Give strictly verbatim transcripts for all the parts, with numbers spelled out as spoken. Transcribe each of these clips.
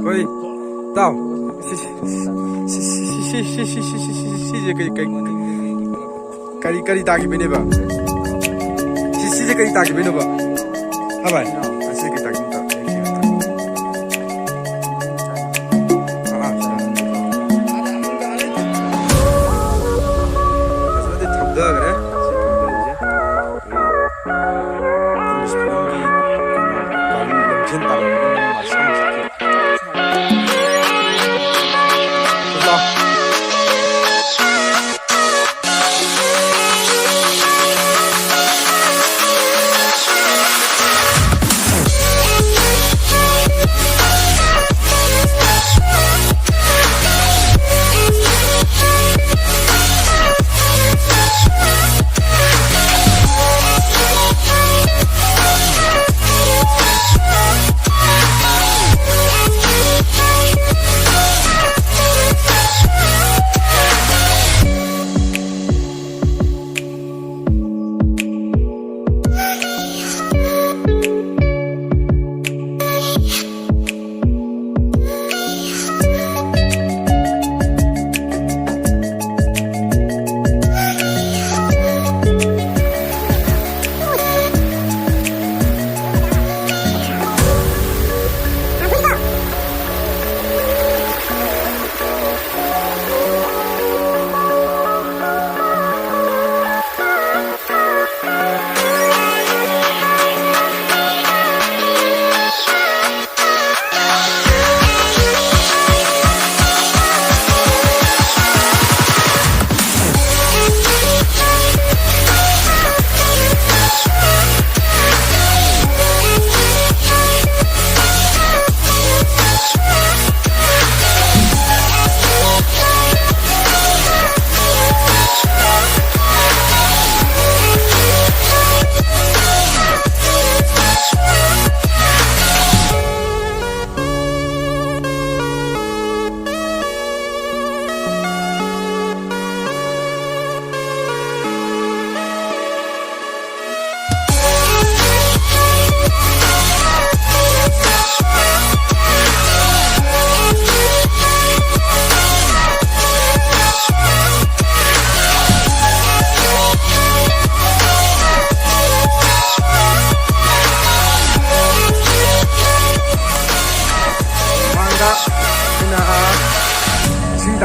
ꯍꯣꯏ, ꯇꯥꯎ꯫ ꯁꯤ, ꯁꯤ, ꯁꯤꯁꯦ ꯀꯩ, ꯀꯩ, ꯀꯔꯤ, ꯀꯔꯤ ꯇꯥꯈꯤꯕꯅꯦꯕ? ꯁꯤ, ꯁꯤꯁꯦ ꯀꯔꯤ ꯇꯥꯈꯤꯕꯅꯣꯕ? ꯍꯥ ꯚꯥꯏ? ꯑꯁꯤ ꯀꯔꯤ ꯇꯥꯈꯤꯕꯅꯣ? ꯑꯥ, ꯑꯥ, ꯁꯤ꯫ ꯐꯖꯅꯗꯤ ꯊꯧꯊꯈ꯭ꯔꯦ꯫ ꯁꯤ ꯊꯧꯊꯔꯤꯁꯦ꯫ ꯏꯪꯂꯤꯁ ꯐꯤꯂꯝꯒꯤ ꯀꯩꯅꯣ, ꯒꯥꯔꯤ ꯂꯝꯖꯦꯟ ꯇꯥꯟꯅꯕꯒꯤ ꯃꯁꯥ ꯃꯁꯥꯒꯤ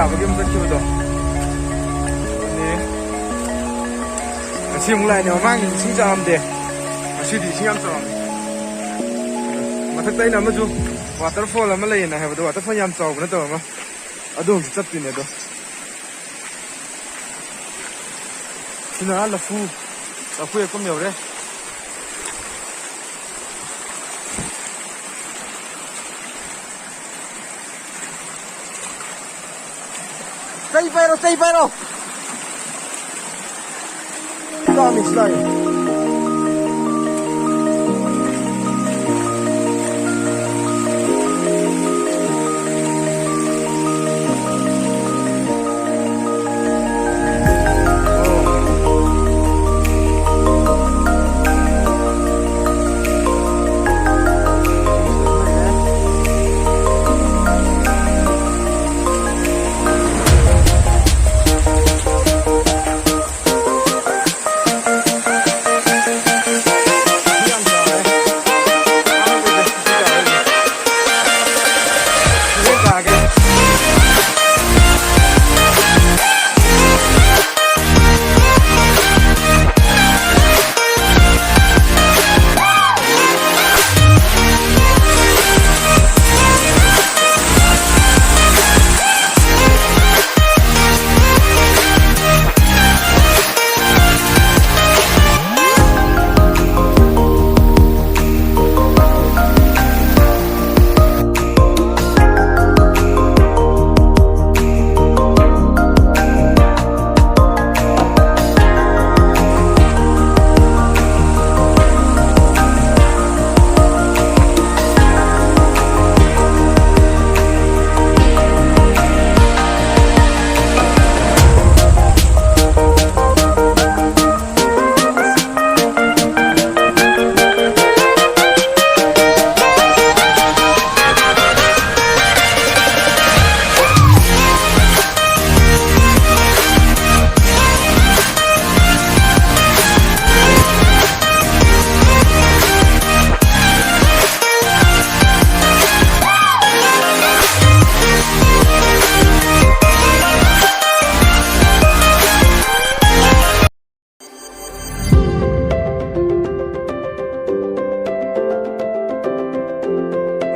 ꯌꯥꯕꯒꯤ ꯑꯃ ꯆꯠꯈꯤꯕꯗꯣ꯫ ꯑꯗꯨꯅꯦ꯫ ꯉꯁꯤ ꯑꯃꯨꯛ ꯂꯥꯛꯏꯅꯦ꯫ ꯃꯃꯥꯡꯒꯤ ꯏꯁꯤꯡ ꯆꯥꯎꯔꯝꯗꯦ, ꯉꯁꯤꯗꯤ ꯏꯁꯤꯡ ꯌꯥꯝ ꯆꯥꯎꯔꯝꯃꯦ꯫ ꯃꯊꯛꯇ ꯑꯩꯅ ꯑꯃꯁꯨ waterfall ꯑꯃ ꯂꯩꯌꯦꯅ ꯍꯥꯏꯕꯗꯣ, waterfall ꯌꯥꯝ ꯆꯥꯎꯕ ꯅꯠꯇꯕ ꯑꯃ, ꯑꯗꯨ ꯑꯃꯨꯛꯁꯨ ꯆꯠꯇꯣꯏꯅꯦ꯫ ꯑꯗꯣ ꯁꯤꯅ ꯂꯐꯨ, ꯂꯐꯨ ꯍꯦꯛꯐꯝ ꯌꯧꯔꯦ꯫ ꯆꯩ ꯄꯥꯏꯔꯣ, ꯆꯩ ꯄꯥꯏꯔꯣ꯫ ꯇꯥꯃꯤꯁ ꯂꯥꯛꯑꯦ꯫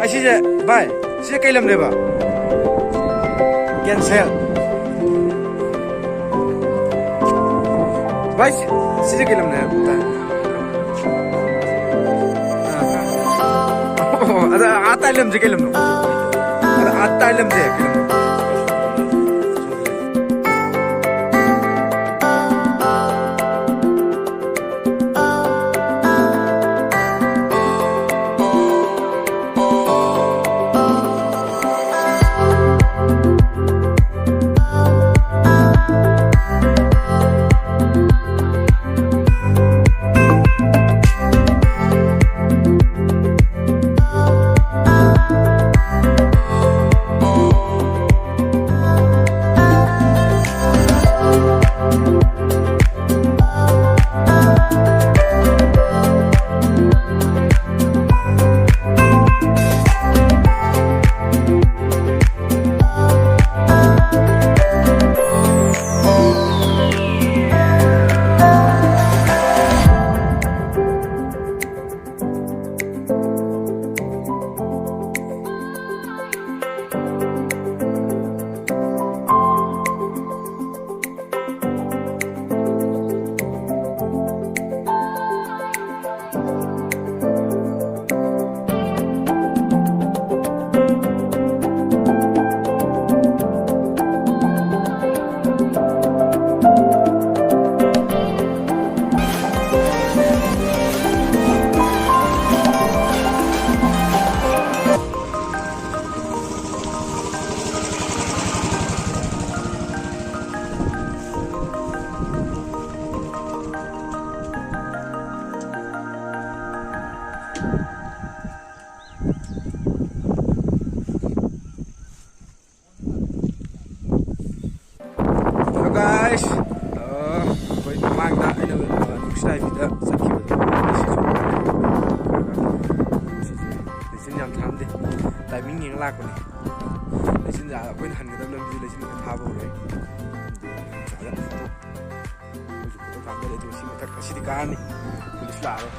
ꯑꯁꯤꯁꯦ, ꯚꯥꯏ, ꯁꯤꯁꯦ ꯀꯩ ꯂꯝꯅꯦꯕ? ꯀꯦꯟꯁꯦꯜ꯫ ꯚꯥꯏ, ꯁꯤ-, ꯁꯤꯁꯦ ꯀꯩ ꯂꯝꯅꯦ ꯍꯥꯏꯕ? ꯑꯣ, ꯑꯗ ꯑꯥ ꯇꯥꯏ ꯂꯝꯁꯦ ꯀꯩ ꯂꯝꯅꯣ? ꯑꯗ ꯑꯥ ꯇꯥꯏ ꯂꯝꯁꯦ ꯀꯩ ꯂꯝꯅꯣ? Hello guys, ꯑꯩꯈꯣꯏ ꯃꯃꯥꯡꯗ ꯑꯩꯅ ꯅꯨꯡꯁꯤꯠ ꯍꯥꯏꯕꯤꯗ ꯆꯠꯈꯤꯕꯗꯣ, ꯁꯤꯁꯨ ꯂꯩꯆꯤꯟ ꯌꯥꯝ ꯊꯥꯔꯝꯗꯦ, ꯇꯥꯏꯃꯤꯡ ꯌꯦꯡꯉ ꯂꯥꯛꯄꯅꯦ꯫ ꯂꯩꯆꯤꯟ ꯑꯩꯈꯣꯏꯅ ꯍꯟꯒꯗꯕ ꯂꯝꯕꯤꯗ ꯂꯩꯆꯤꯟ ꯈꯔ ꯊꯥꯕ ꯍꯧꯔꯦ꯫ ꯍꯧꯖꯤꯛ ꯐꯣꯇꯣ ꯀꯥꯞꯅꯔꯦ, ꯑꯗꯨꯒ ꯁꯤ ꯃꯊꯛ ꯑꯁꯤꯗꯤ ꯀꯥꯔꯅꯤ꯫ ꯄꯨꯂꯤꯁ ꯂꯥꯛꯑꯔꯣꯏ꯫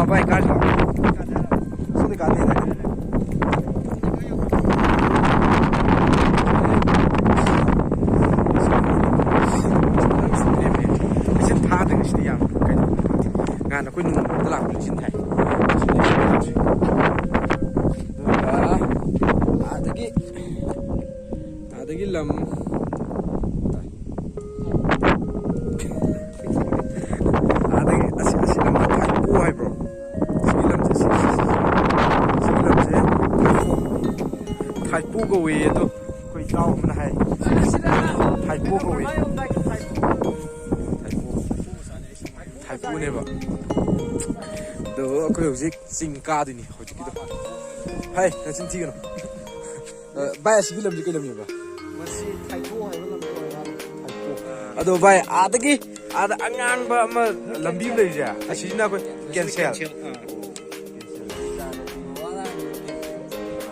ꯚꯥꯏ, ꯀꯥꯔꯁꯤ ꯂꯥꯛꯑꯣ꯫ ꯁꯤꯗ ꯀꯥꯟꯅꯩ꯫ ꯁꯤ ꯊꯥꯗꯣꯏꯅꯤ ꯁꯤꯗꯤ ꯌꯥꯝ ꯀꯩꯅꯣ꯫ ꯉꯍꯥꯟ ꯑꯩꯈꯣꯏ ꯅꯣꯡꯃ ꯂꯥꯛꯄꯗ ꯁꯤ ꯊꯥꯏ꯫ ꯑꯗꯨꯒ ꯑꯗꯒꯤ ꯑꯗꯒꯤ ꯂꯝ ꯑꯗꯒꯤ ꯑꯁꯤ, ꯑꯁꯤ ꯂꯝꯁꯦ ꯊꯥꯏꯄꯣ ꯍꯥꯏꯕ꯭ꯔꯣ? ꯁꯤꯒꯤ ꯂꯝꯁꯦ, ꯁꯤ, ꯁꯤ, ꯁꯤ, ꯁꯤ꯫ ꯁꯤꯒꯤ ꯂꯝꯁꯦ ꯊꯥꯏꯄꯣ, ꯊꯥꯏꯄꯣ ꯀꯧꯋꯦ꯫ ꯑꯗꯣ ꯑꯩꯈꯣꯏ ꯏꯇꯥꯎ ꯑꯃꯅ ꯍꯥꯏ, ꯊꯥꯏꯄꯣ ꯀꯧꯋꯦ꯫ ꯊꯥꯏꯄꯣ, ꯊꯥꯏꯄꯣꯅꯦꯕ꯫ ꯑꯗꯣ ꯑꯩꯈꯣꯏ ꯍꯧꯖꯤꯛ ꯆꯤꯡ ꯀꯥꯗꯣꯏꯅꯤ ꯍꯧꯖꯤꯛꯀꯤꯗꯣ꯫ ꯍꯥꯏ, ꯅꯆꯤꯟ ꯊꯤꯒꯅꯨ꯫ ꯑ, ꯚꯥꯏ, ꯑꯁꯤꯒꯤ ꯂꯝꯁꯦ ꯀꯩ ꯂꯝꯅꯦꯕ? ꯃꯁꯤ ꯊꯥꯏꯄꯣ ꯍꯥꯏꯕ ꯂꯝꯗꯣ ꯑꯣꯏꯔ ꯃꯥꯜꯂꯦ꯫ ꯊꯥꯏꯄꯣ꯫ ꯑꯗꯣ ꯚꯥꯏ, ꯑꯥꯗꯒꯤ, ꯑꯥꯗ ꯑꯉꯥꯡꯕ ꯑꯃ ꯂꯝꯕꯤ ꯑꯃ ꯂꯩꯔꯤꯁꯦ, ꯑꯁꯤꯁꯤꯅ ꯑꯩꯈꯣꯏ ꯀꯦꯟꯁꯦꯜ꯫ ꯀꯦꯟꯁꯦꯜ, ꯑꯥ꯫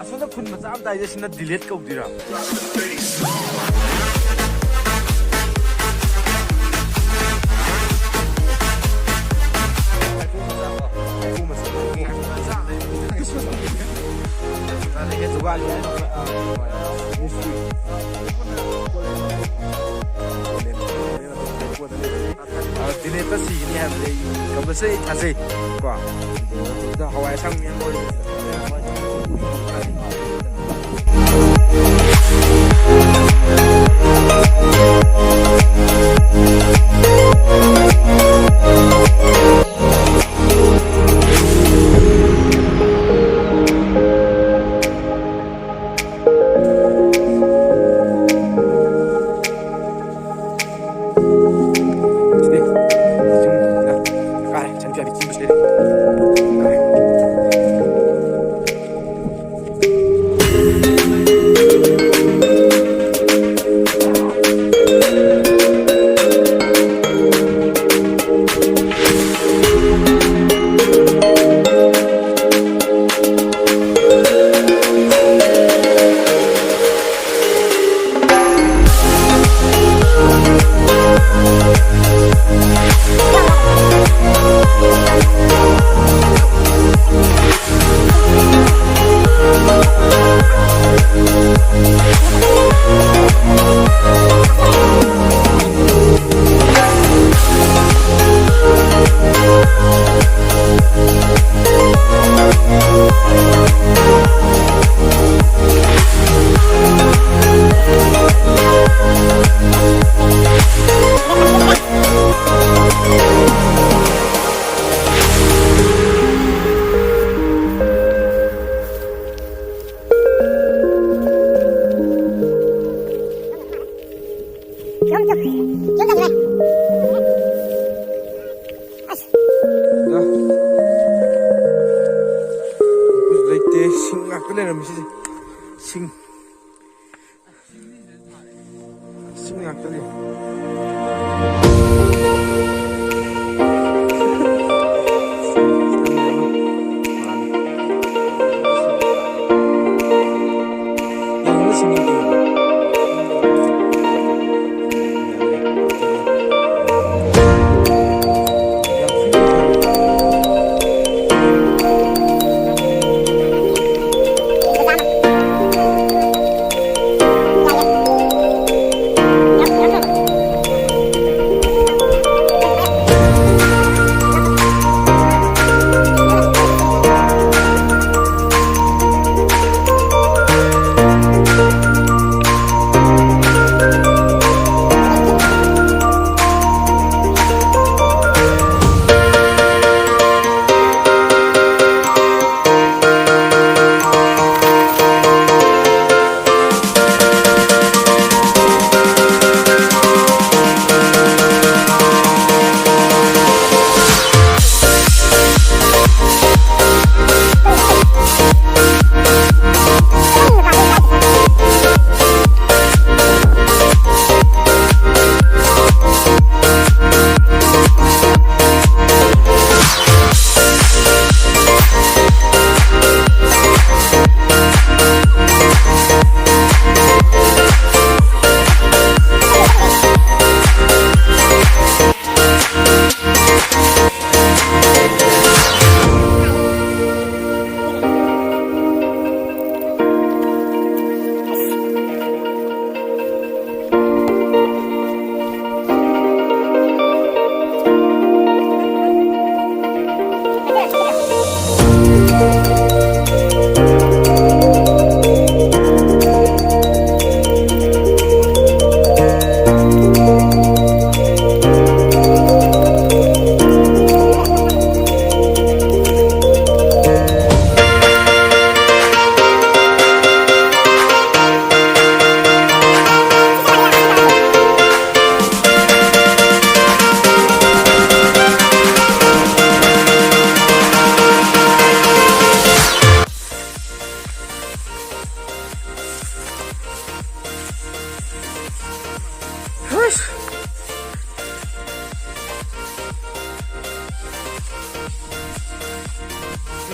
ꯑꯁꯣꯝꯗ ꯈꯨꯟ ꯃꯆꯥ ꯑꯃ ꯇꯥꯏꯁꯦ, ꯁꯤꯅ ꯗꯤꯂꯦꯠ ꯀꯧꯗꯣꯏꯔꯥ? ꯗꯤꯂꯦꯠꯇ ꯁꯤꯒꯅꯤ ꯍꯥꯏꯕꯗꯤ ꯑꯩ ꯀꯝꯄꯜꯁꯔꯤ ꯑꯩ ꯊꯥꯖꯩ ꯀꯣ꯫ ꯑꯗꯨꯗ ꯍꯋꯥꯏ ꯑꯁꯥꯡꯕꯤ ꯃꯌꯥꯝ ꯂꯧꯔꯤ꯫ ꯂꯩꯇꯦ, ꯁꯤꯡ ꯉꯥꯛꯇ ꯂꯩꯔꯝꯃꯤꯁꯤꯗꯤ꯫ ꯁꯤꯡ꯫ ꯁꯤꯡ ꯉꯥꯛꯇ ꯂꯩ꯫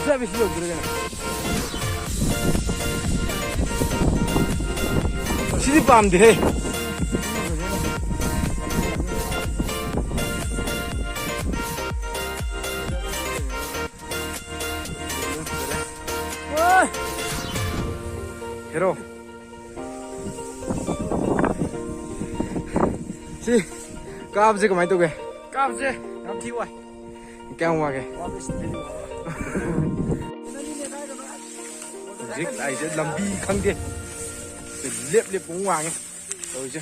ꯆꯠꯂꯁꯤ ꯌꯧꯗ꯭ꯔꯒꯅ꯫ ꯁꯤꯗꯤ ꯄꯥꯝꯗꯦꯍꯦ꯫ ꯍꯦꯔꯣ꯫ ꯁꯤ ꯀꯥꯕꯁꯦ ꯀꯃꯥꯏꯅ ꯇꯧꯒꯦ? ꯀꯥꯕꯁꯦ ꯌꯥꯝ ꯊꯤ ꯋꯥꯏ꯫ ꯀꯌꯥꯝ ꯋꯥꯒꯦ? ꯋꯥꯕꯁꯤꯗꯤ ꯋꯥꯕ꯫ ꯍꯧꯖꯤꯛ ꯂꯥꯛꯏꯁꯦ ꯂꯝꯕꯤ ꯈꯪꯗꯦ꯫ ꯂꯦꯞ ꯂꯦꯞꯄ ꯑꯃꯨꯛ ꯋꯥꯡꯉꯦ ꯇꯧꯔꯤꯁꯦ꯫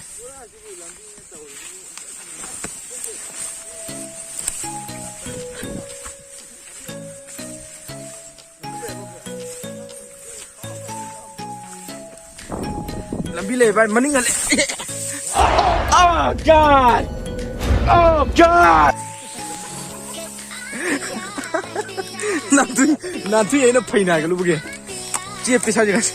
ꯂꯝꯕꯤ ꯂꯩ ꯚꯥꯏ, ꯃꯅꯤꯡ ꯍꯜꯂꯦ꯫ Oh God! Oh God! ꯅꯥꯟꯊꯨꯏ, ꯅꯥꯟꯊꯨꯏ ꯑꯩꯅ ꯐꯩꯅ ꯍꯥꯏꯒꯠꯂꯨꯕꯒꯤ꯫ ꯆꯦꯞꯄꯤ ꯁꯥꯖꯤꯟ ꯉꯁꯤ꯫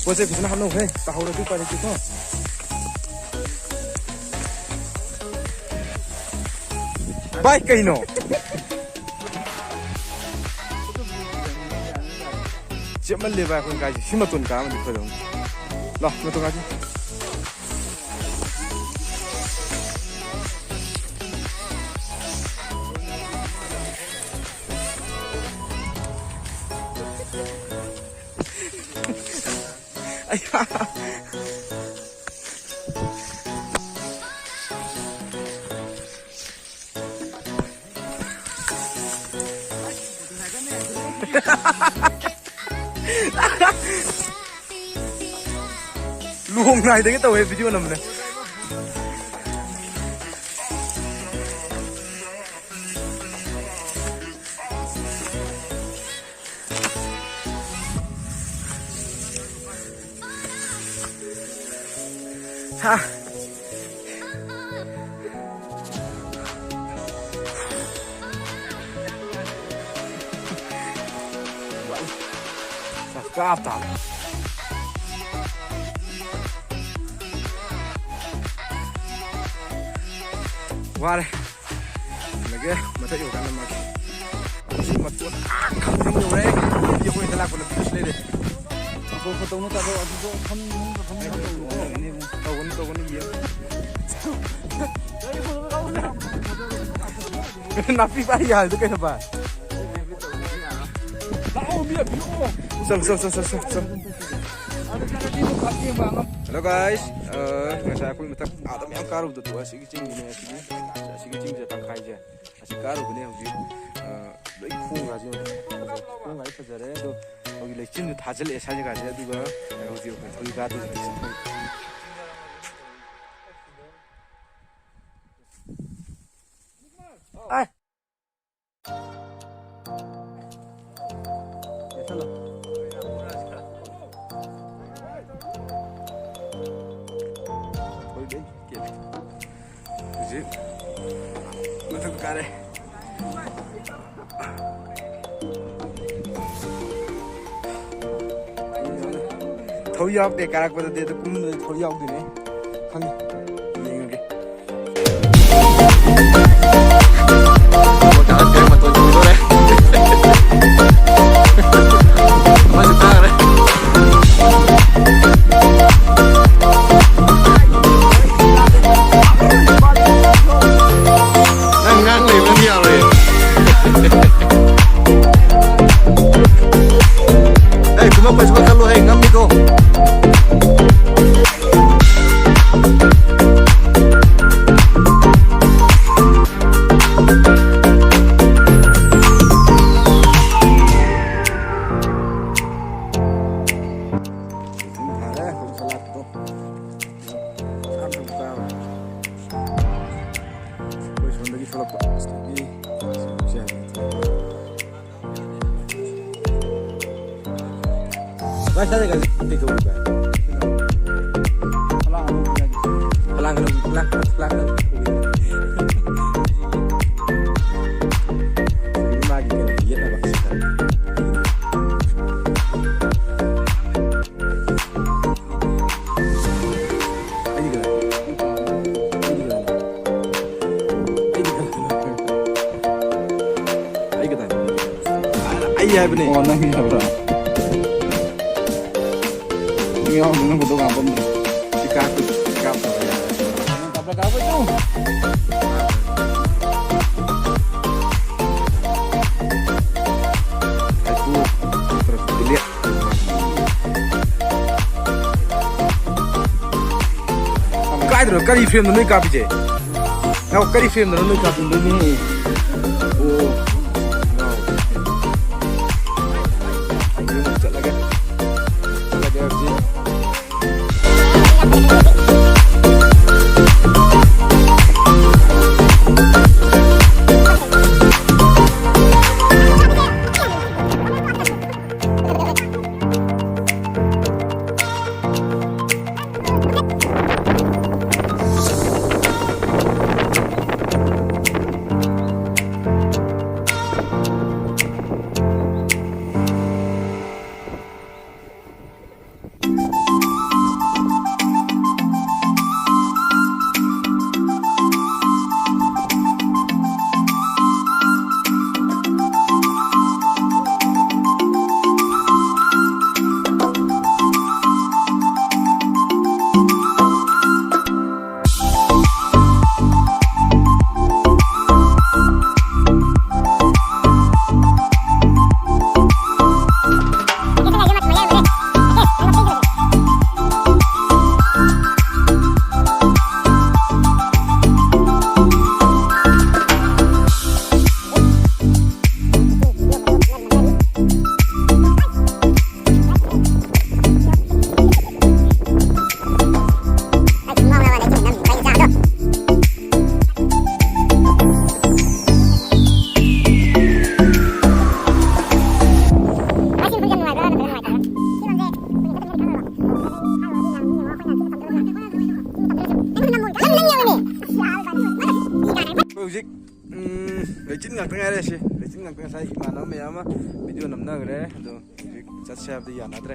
ꯄꯣꯠ ꯆꯩ ꯐꯖꯅ ꯍꯥꯞꯅꯧꯍꯦ, ꯇꯥꯍꯧꯔꯗꯤ ꯎꯄꯥꯏ ꯂꯩꯇꯦꯀꯣ꯫ ꯚꯥꯏ, ꯀꯩꯅꯣ? ꯆꯦꯞꯃꯜꯂꯦ ꯚꯥꯏ, ꯑꯩꯈꯣꯏ ꯀꯥꯏꯁꯦ꯫ ꯁꯤ ꯃꯇꯣꯟ ꯀꯥ ꯑꯃꯗꯤ ꯐꯗꯧꯅꯤ꯫ ꯂꯥꯎ, ꯃꯇꯣꯟ ꯀꯥꯁꯤ꯫ ꯑꯩ ꯂꯨꯍꯣꯡꯉꯥꯏꯗꯒꯤ ꯇꯧꯋꯦ ꯚꯤꯗꯤꯑꯣ ꯅꯝꯕꯅꯦ꯫ ꯍꯥ꯫ ꯆꯥꯛ ꯆꯥꯕ ꯇꯥꯕ꯫ ꯋꯥꯔꯦ꯫ ꯑꯗꯒꯤ ꯃꯊꯛ ꯌꯧꯔꯀꯥꯟꯗ ꯃꯥꯒꯤ ꯍꯧꯖꯤꯛ ꯃꯇꯣꯟ ꯑꯥ ꯈꯪꯗꯦ ꯌꯧꯔꯦ꯫ ꯑꯩꯈꯣꯏ ꯍꯦꯛꯇ ꯂꯥꯛꯄꯗ ꯐ꯭ꯔꯦꯁ ꯂꯩꯔꯦ꯫ ꯐꯣꯇꯣ ꯐꯣꯇꯣ ꯇꯧꯅ ꯇꯥꯗꯣ ꯑꯗꯨꯗꯣ ꯐꯝ ꯐꯝ ꯐꯝ ꯇꯧꯅꯨꯀꯣ꯫ ꯇꯧꯒꯅꯤ ꯇꯧꯒꯅꯤ ꯌꯦꯡ꯫ ꯅꯥꯄꯤ ꯄꯥꯏ ꯌꯥꯔꯗꯤ ꯀꯩꯅꯣ ꯚꯥꯏ? ꯂꯥꯛꯑꯣ ꯃꯤ ꯄꯤꯔꯛꯑꯣ꯫ ꯆꯪ ꯆꯪ ꯆꯪ ꯆꯪ ꯆꯪ ꯆꯪ꯫ ꯑꯗꯨ ꯆꯠꯂꯗꯤ ꯑꯗꯨꯝ ꯀꯥꯞꯄ ꯌꯦꯡꯕ ꯑꯉꯝ-꯫ Hello guys, ꯑ, ꯉꯁꯥꯏ ꯑꯩꯈꯣꯏ ꯃꯊꯛ ꯑꯥꯗ ꯃꯌꯥꯝ ꯀꯥꯔꯨꯕꯗꯣ ꯇꯣꯛꯑꯦ꯫ ꯑꯁꯤꯒꯤ ꯆꯤꯡꯁꯤꯅꯦ ꯑꯁꯤꯒꯤ, ꯑꯁꯤꯒꯤ ꯆꯤꯡꯁꯦ ꯇꯪꯈꯥꯏꯁꯦ꯫ ꯑꯁꯤ ꯀꯥꯔꯨꯕꯅꯦ ꯍꯧꯖꯤꯛ, ꯑ, ꯂꯣꯏ ꯈꯣꯡꯒꯥꯁꯦ ꯌꯦꯡꯉꯣ꯫ ꯈꯣꯡꯒꯥꯁꯦ ꯐꯖꯔꯦ꯫ ꯑꯗꯣ ꯍꯧꯖꯤꯛ ꯂꯩꯆꯤꯟꯁꯨ ꯊꯥꯖꯤꯜꯂꯛꯑꯦ ꯁ꯭ꯋꯥꯏ ꯖꯒꯥꯁꯦ꯫ ꯑꯗꯨꯒ ꯍꯧꯖꯤꯛ ꯑꯩꯈꯣꯏ ꯊꯧꯔꯤ ꯀꯥꯗꯣꯏꯁꯦ꯫ ꯑꯥꯏ! ꯍꯧꯖꯤꯛ ꯃꯊꯛ ꯀꯥꯔꯦ꯫ ꯊꯧꯔꯤ ꯌꯥꯎꯔꯛꯇꯦ, ꯀꯥꯔꯛꯄꯗꯗꯤ ꯑꯗꯨ ꯀꯨꯝꯕꯗꯗꯤ ꯊꯧꯔꯤ ꯌꯥꯎꯗꯣꯏꯅꯦ꯫ ꯈꯪꯉꯦ꯫ ꯌꯦꯡꯉꯒꯦ꯫ ꯑꯃꯁꯨ ꯇꯥꯈ꯭ꯔꯦ꯫ ꯅꯪ ꯉꯥꯡ ꯂꯩꯕꯗꯤ ꯌꯥꯔꯣꯏ꯫ ꯑꯦ, ꯀꯨꯝꯃꯛꯄꯁꯨ ꯀꯟꯈꯠꯂꯨ, ꯑꯩ ꯉꯝꯃꯤꯀꯣ꯫ ꯊꯥꯔꯦ, ꯑꯩꯈꯣꯏ ꯁꯂꯥꯠꯇꯣ꯫ ꯌꯥꯝ ꯆꯥꯕ꯫ ꯑꯩꯈꯣꯏ ꯁꯣꯝꯗꯒꯤ ꯊꯣꯛꯂꯛꯄ꯫ ꯑꯁꯤꯗꯒꯤ ꯁꯦ ꯍꯥꯏꯕ ꯊꯣꯛꯂꯛꯄ꯫ ꯚꯥꯏ, ꯁ꯭ꯋꯥꯏꯗ ꯀꯩꯅꯣ ꯀꯩꯗꯧꯔꯤꯕ? ꯁꯂꯥꯠ ꯑꯃꯨꯛ ꯂꯥꯛ ꯂꯥꯛ ꯃꯥꯒꯤ ꯀꯩꯅꯣ ꯌꯦꯠꯅꯕ꯫ ꯑꯩꯗꯤ ꯀꯅꯥ? ꯑꯩꯗꯤ ꯀꯅꯥ? ꯑꯩꯗꯤ ꯀꯅꯥ? ꯑꯩ ꯀꯅꯥ? ꯑꯩ ꯍꯥꯏꯕꯅꯦ꯫ ꯑꯣ, ꯅꯪ ꯍꯥꯏꯕ꯭ꯔꯥ? ꯅꯪ ꯌꯥꯎꯗ꯭ꯔꯣ? ꯅꯪ ꯐꯣꯇꯣ ꯀꯥꯞꯄꯝꯗ꯭ꯔꯣ? ꯁꯤ ꯀꯥꯞꯄ-, ꯁꯤ ꯀꯥꯞꯇꯕ ꯌꯥꯔꯦ꯫ ꯅꯪ ꯀꯥꯞꯄ ꯀꯥꯞꯄ ꯆꯣ꯫ ꯍꯥꯏꯀꯨ ꯅꯠꯇ꯭ꯔꯁꯨ ꯗꯤꯂꯦꯠ꯫ ꯀꯥꯏꯗꯅꯣ? ꯀꯔꯤ ꯐ꯭ꯔꯦꯝꯗ ꯅꯣꯏ ꯀꯥꯞꯄꯤꯁꯦ? ꯅꯥꯎ, ꯀꯔꯤ ꯐ꯭ꯔꯦꯝꯗꯅꯣ ꯅꯣꯏ ꯀꯥꯞꯄꯤꯗꯣꯏꯅꯦ? ꯑꯣ꯫ ꯅꯥꯎ꯫ ꯌꯨꯝ ꯆꯠꯂꯒꯦ꯫ ꯆꯠꯂꯒꯦ ꯍꯧꯖꯤꯛ꯫ ꯉꯥꯛꯇ ꯉꯥꯏꯔꯦ ꯁꯤ꯫ ꯂꯩꯆꯤꯟ ꯉꯥꯛꯇ꯫ ꯉꯁꯥꯏ ꯏꯃꯥꯟꯅꯕ ꯃꯌꯥꯝ ꯑꯃ ꯚꯤꯗꯤꯑꯣ ꯅꯝꯅꯈ꯭ꯔꯦ꯫ ꯑꯗꯣ ꯍꯧꯖꯤꯛ ꯆꯠꯁꯦ ꯍꯥꯏꯕꯗꯤ ꯌꯥꯅꯗ꯭ꯔꯦ꯫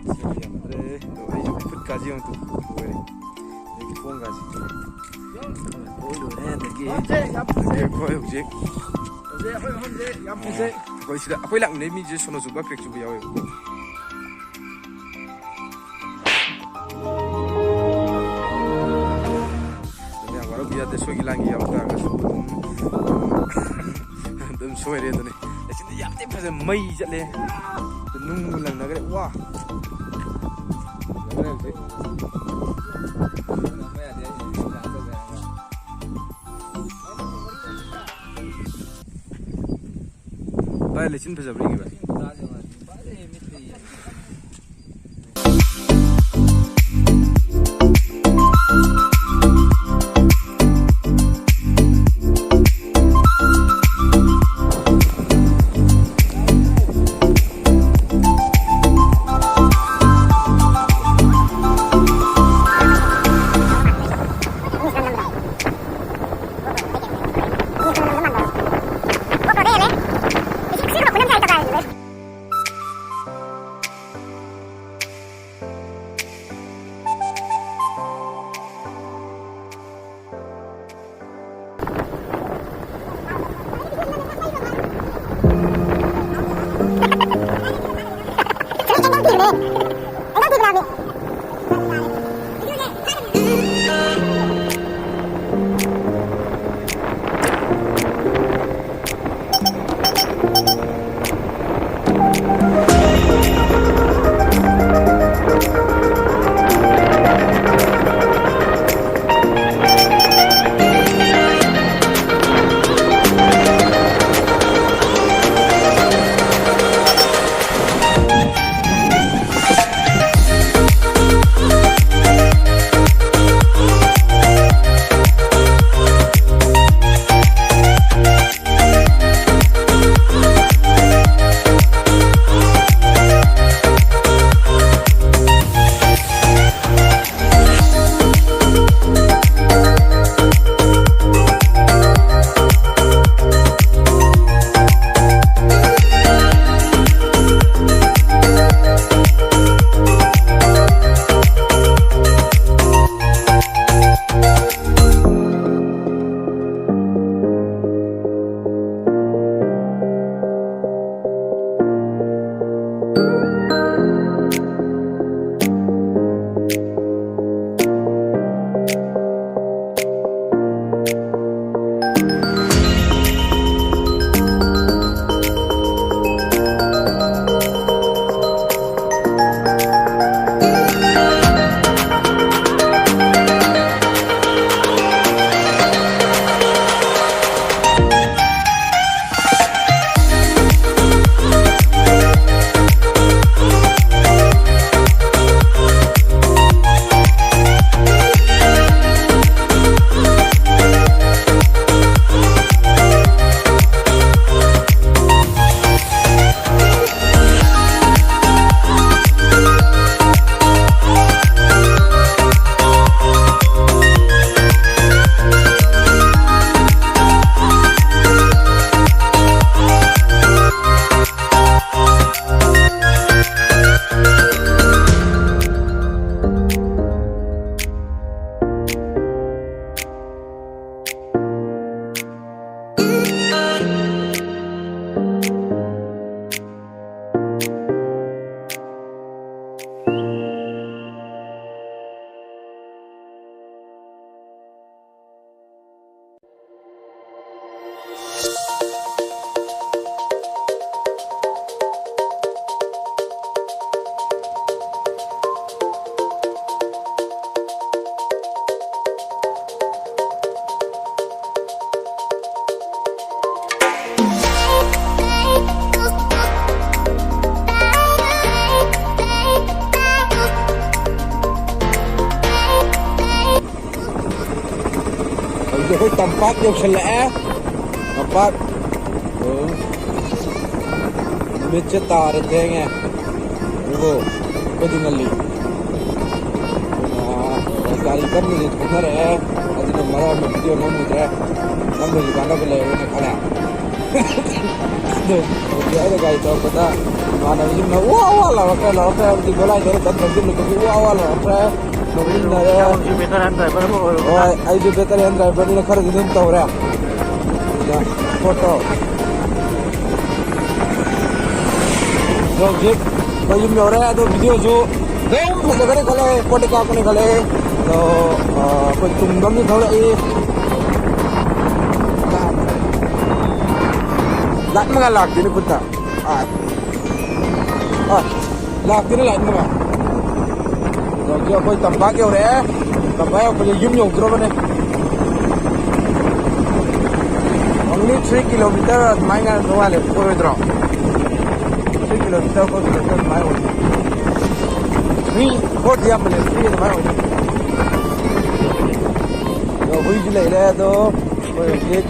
ꯆꯠꯁꯦ ꯍꯥꯏꯕꯗꯤ ꯌꯥꯅꯗ꯭ꯔꯦ꯫ ꯑꯗꯣ ꯑꯩꯁꯨ ꯈꯨꯠꯀꯥꯁꯤ ꯌꯦꯡꯉꯨ ꯇꯨ꯫ ꯂꯣꯏꯔꯦ꯫ ꯑꯗꯒꯤ ꯈꯣꯡꯒꯥꯁꯤ꯫ ꯂꯣꯏ ꯂꯣꯏꯔꯦ꯫ ꯑꯗꯒꯤ ꯌꯥꯝ ꯐꯖꯩ꯫ ꯑꯗꯒꯤ ꯑꯩꯈꯣꯏ ꯍꯧꯖꯤꯛ ꯍꯧꯖꯤꯛ ꯑꯩꯈꯣꯏ ꯃꯐꯝꯁꯦ ꯌꯥꯝ ꯐꯖꯩ꯫ ꯑꯩꯈꯣꯏ ꯁꯤꯗ, ꯑꯩꯈꯣꯏ ꯂꯥꯛꯃꯤꯟꯅꯩ ꯃꯤꯁꯦ ꯁꯣꯅꯣ ꯆꯨꯕ, ꯀ꯭ꯔꯦꯛ ꯆꯨꯕ ꯌꯥꯎꯋꯦꯕꯀꯣ꯫ ꯑꯗꯨꯅ ꯌꯥꯝ ꯋꯥꯔꯧꯕ ꯌꯥꯗꯦ, ꯁꯣꯏꯒꯤ ꯂꯥꯟꯒꯤ ꯌꯥꯎ ꯇꯥꯔꯒꯁꯨ ꯑꯗꯨꯝ, ꯑꯗꯨꯝ ꯁꯣꯏꯔꯦ ꯑꯗꯨꯅꯤ꯫ ꯂꯩꯆꯤꯟꯗꯤ ꯌꯥꯝ ꯊꯤ ꯐꯖꯩ, ꯃꯩ ꯆꯠꯂꯦ꯫ ꯅꯨꯡꯕꯨ ꯂꯪꯅꯈ꯭ꯔꯦ꯫ ꯋꯥ! ꯚꯥꯏ, ꯂꯩꯆꯤꯟ ꯐꯖꯕ꯭ꯔꯥ ꯌꯦꯡꯒꯦ, ꯚꯥꯏ꯫ ꯇꯝꯄꯥꯛ ꯌꯧꯁꯜꯂꯛꯑꯦ꯫ ꯇꯝꯄꯥꯛ꯫ ꯑꯣ꯫ ꯅꯨꯃꯤꯠꯁꯦ ꯇꯥꯔꯦ, ꯊꯦꯡꯉꯦ꯫ ꯑꯗꯨꯕꯨ ꯑꯩꯈꯣꯏꯗꯤ ꯉꯜꯂꯤ꯫ ꯑꯗꯨꯅ ꯒꯥꯔꯤ ꯀꯟꯅ ꯊꯧꯅꯔꯛꯑꯦ꯫ ꯑꯗꯨꯅ ꯃꯔꯛ ꯑꯃ ꯚꯤꯗꯤꯑꯣ ꯅꯝꯃꯨꯗ꯭ꯔꯦ꯫ ꯅꯝꯕꯒꯤ ꯀꯥꯟꯅꯕ ꯂꯩꯔꯣꯏꯅ ꯈꯜꯂꯦ꯫ ꯑꯗꯣ ꯍꯧꯖꯤꯛ ꯑꯩꯅ ꯒꯥꯔꯤ ꯊꯧꯔꯛꯄꯗ ꯏꯃꯥꯟꯅꯕꯁꯤꯡꯅ ꯋꯥ ꯋꯥ ꯂꯥꯎꯔꯛꯈ꯭ꯔꯦ, ꯂꯥꯎꯔꯛꯈ꯭ꯔꯦ ꯍꯥꯏꯕꯗꯤ ꯒꯣꯂꯥꯏꯗꯣ ꯑꯩꯅ ꯀꯟꯅ ꯊꯧꯖꯤꯜꯂꯨꯕꯒꯤ ꯋꯥ ꯋꯥ ꯂꯥꯎꯔꯛꯈ꯭ꯔꯦ꯫ ꯅꯣꯛꯃꯤꯟꯅꯔꯦ꯫ ꯏꯌꯥꯝꯕꯁꯨ veteran driver ꯑꯃ ꯑꯣꯏꯔꯨꯕꯅ꯫ ꯍꯣꯏ, ꯑꯩꯁꯨ veteran driverꯅꯤꯅ ꯈꯔꯗꯤ ꯑꯗꯨꯝ ꯇꯧꯔꯦ꯫ ꯑꯗꯨꯅ ꯄꯣꯠꯇꯣ꯫ ꯑꯗꯣ ꯍꯧꯖꯤꯛ ꯑꯩꯈꯣꯏ ꯌꯨꯝ ꯌꯧꯔꯦ꯫ ꯑꯗꯣ ꯚꯤꯗꯤꯑꯣꯁꯨ ꯑꯗꯨꯝ ꯐꯖꯒꯅꯤ ꯈꯜꯂꯦ, ꯄꯣꯠꯇꯤ ꯀꯥꯞꯀꯅꯤ ꯈꯜꯂꯦ꯫ ꯑꯗꯣ, ꯑ, ꯑꯩꯈꯣꯏ ꯇꯨꯡꯗ ꯑꯃꯁꯨ ꯊꯧꯔꯛꯏ꯫ ꯂꯥꯛ ꯃꯉꯥ ꯂꯥꯛꯇꯣꯏꯅꯦ ꯈꯨꯠꯇ꯫ ꯑꯥ꯫ ꯑꯥ꯫ ꯂꯥꯛꯇꯣꯏꯅꯦ ꯂꯥꯛ ꯃꯉꯥ꯫ ꯑꯗꯣ ꯍꯧꯖꯤꯛ ꯑꯩꯈꯣꯏ ꯇꯝꯄꯥꯛ ꯌꯧꯔꯛꯑꯦ꯫ ꯇꯝꯄꯥꯛ ꯌꯧꯔꯛꯄꯁꯦ ꯌꯨꯝ ꯌꯧꯗ꯭ꯔꯣꯕꯅꯦ꯫ Only three kilometer ꯑꯗꯨꯃꯥꯏꯅ ꯉꯥꯏꯔꯝꯗꯧ ꯃꯥꯜꯂꯦ, ꯑꯣꯏꯔꯣꯏꯗ꯭ꯔꯣ? Three kilometer, four kilometer ꯑꯗꯨꯃꯥꯏꯅ ꯑꯣꯏ꯫ Three, fourꯗꯤ ꯌꯥꯝꯃꯜꯂꯦ, three ꯑꯗꯨꯃꯥꯏꯅ ꯑꯣꯏꯅꯤ꯫ ꯑꯗꯣ ꯍꯨꯏꯁꯨ ꯂꯩꯔꯦ꯫ ꯑꯗꯣ ꯑꯩꯈꯣꯏ ꯍꯧꯖꯤꯛ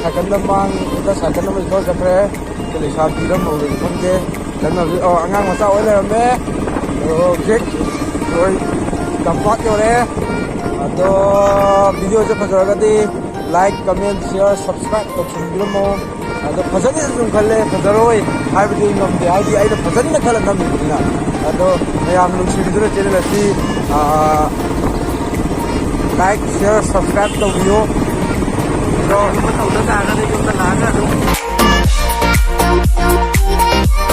ꯁꯥꯏꯀꯜꯗ ꯃꯥꯡꯗ ꯁꯥꯏꯀꯜ ꯑꯃ ꯊꯧꯔ ꯆꯠꯈ꯭ꯔꯦ꯫ ꯑꯩꯈꯣꯏ ꯂꯩꯁꯥꯕꯤꯔ ꯃꯧꯔꯁꯨ ꯈꯪꯗꯦ꯫ ꯀꯩꯅꯣ ꯍꯧꯖꯤꯛ, ꯑꯣ, ꯑꯉꯥꯡ ꯃꯆꯥ ꯑꯣꯏ ꯂꯩꯔꯝꯃꯦ꯫ ꯑꯗꯣ ꯍꯧꯖꯤꯛ ꯑꯩꯈꯣꯏ ꯇꯝꯄꯥꯛ ꯌꯧꯔꯦ꯫ ꯑꯗꯣ ꯚꯤꯗꯤꯑꯣꯁꯦ ꯐꯖꯔꯒꯗꯤ like, comment, share, subscribe ꯇꯧꯁꯟꯕꯤꯔꯝꯃꯣ꯫ ꯑꯗꯣ ꯐꯖꯅꯤ ꯑꯗꯨꯝ ꯈꯜꯂꯦ, ꯐꯖꯔꯣꯏ ꯍꯥꯏꯕꯗꯤ ꯉꯝꯗꯦ, ꯍꯥꯏꯗꯤ ꯑꯩꯅ ꯐꯖꯅ ꯈꯜꯂ ꯅꯝꯃꯤꯕꯅꯤꯅ꯫ ꯑꯗꯣ ꯃꯌꯥꯝ ꯅꯨꯡꯁꯤꯕꯤꯗꯨꯅ channel ꯑꯁꯤ, ꯑꯥ, like, share, subscribe ꯇꯧꯕꯤꯌꯨ꯫ ꯑꯗꯣ ꯀꯩꯒꯨꯝꯕ ꯇꯧꯗ ꯇꯥꯔꯒꯗꯤ ꯌꯨꯝꯗ ꯂꯥꯛꯑꯒ ꯑꯗꯨꯝ